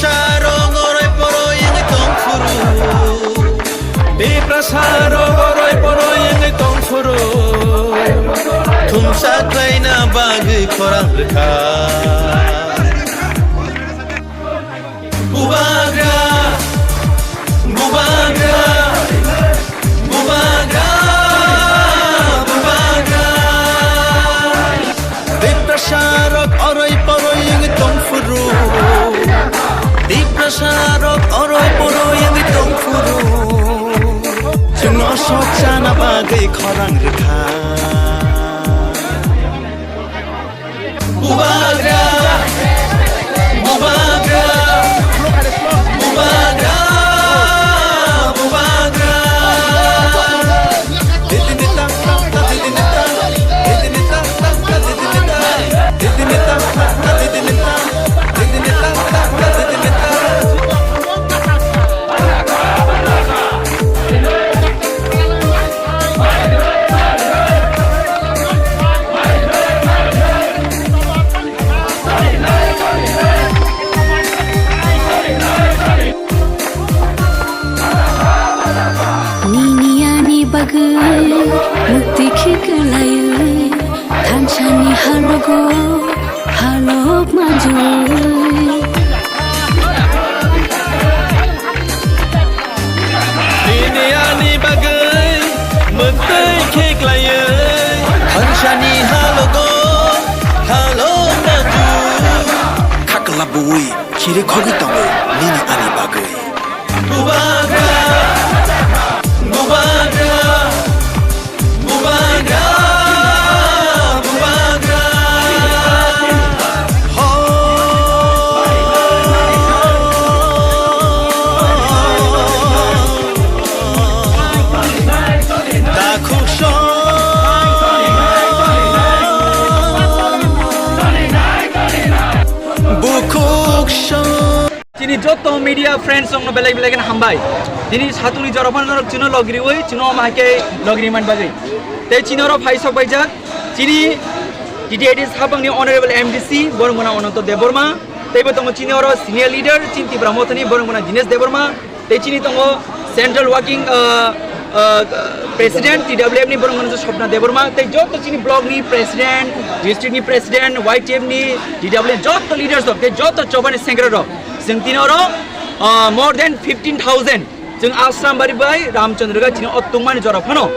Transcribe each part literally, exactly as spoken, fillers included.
Rok oroi poroi wngwi tong phuru. Tiprasa rok oroi poroi wngwi tong phuru. Thumsa khlaina bagwi khorang rwkha. Bubagra, bubagra, bubagra, bubagra. Tiprasa rok oroi poroi wngwi tong phuru. Tiprasa rok oroi poroi wngwi tong phuru. Chwngno sok chana bagwi khorang rwkha. Bubagra, bubagra, bubagra, bubagra. Nini ani bagwi mukti khiklaiwi thansani halogo halok majui. Nini ani bagwi mwtwi khiklaiwi thansani halogo halok majui. Khakla bui khiri khogwi tongo nini ani bagwi. Bubagra, bubagra, bubagra, bubagra. Ho. Dakhuk song. Bukhuk song. Chini joto media friends rokno belai belai kheno hambai. Tini satungni jora phano norok chwngno logriwi, chwngno omo hai khe logri man bagwi. Tei chini oro phai sok paijak chini T T A D C hapangni Honorable M D C Bormona Ananto Debbarma, teibo tongo chini oro senior leader chini Tipra Mothani Bormona Dinesh Debbarma, tei chini tongo Central Working, uh, uh, President T W F ni Bormona Swapna Debbarma, tei joto chini block ni President, district ni President, Y T F ni, T W F joto leaders rok, tei joto chobani sengkrak rok. Chwng tini oro, uh, more than fifteen thousand. Chwng Ashram Bari bai Ramchandra Ghat chini o tungmani jora phano,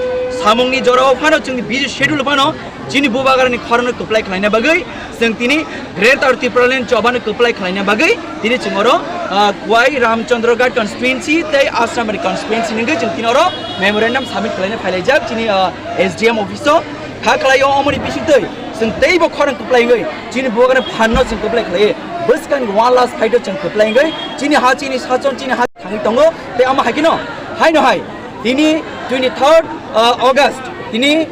samungni jora o phano, chwngni busy schedule phano, chini bubagrani khorangno kwplai khlaina bagwi, chwng tini Greater Tipraland chobano kwplai khlaina bagwi, tini chwng oro, ah, Kwai Ramchandra Ghat constituency tei Ashram Bari constituency ni wngwi chwng tini oro memorandum submit khlaina phailaijak chini, ah, S D M office o. Kha khlai o omoni bisingtwi chwng teibo khorang kwplai wngwi chini bubagrani phanno chwng kwplai khlaiwi bwskangni one last fight o chwng kwplai wngwi chini ha chini sachon chini ha thangwi tongo, tei omo hai kheno haino hai tini twenty third, uh, August, tini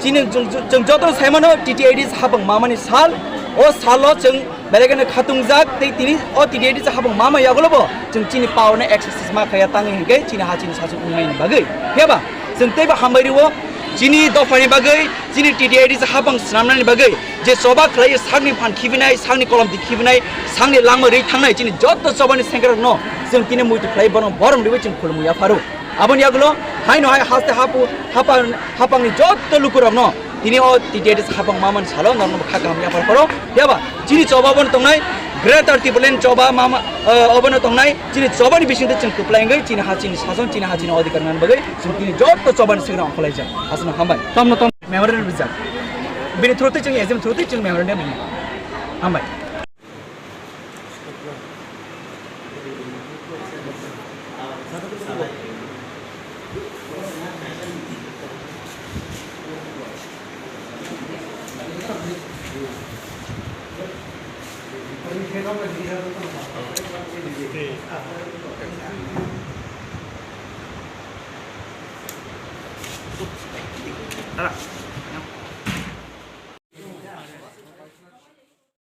chini chwng, chwng, chwng joto saimano T T A D C hapang mamani sal, o salo chwng belai kheno khatungjak, tei tini o T T A D C hapang mama yagulobo chwng chini power no exercise ma khaya tangwi hinkhe chini ha chini sachuk wngmani bagwi. Phiya ba chwng teibo hambai rwo chini dophani bagwi, chini T T A D C hapang swnamnani bagwi. Je choba khlai sakni phan khibinai, sakni kolom di khibinai, sakni langma rwi thangnai, chini joto chobani sengkrokno chwng tini muitu khlai bono borom riwi chwng khulumwi yapharo. Aboni yagulo haino hai haste hapu hapang, hapangni joto lukurokno tini o T T A D C hapang mamani salo norokno kha kaham yaphar pharo. Phiya ba chini choba bono tongnai, Greater Tipraland choba mama, eh, obono tongnai, chini chobani bisingtwi chwng kwplai wngwi chini ha chini sason, chini ha chini odhikar nani bagwi chwng tini joto chobani sengkrok ongkhorlaijak. Aswkno hambai. Tamno tam. Memorandum rijak. Bini through twi chwng S D M through twi chwng memorandum rijak. Hambai. Ara.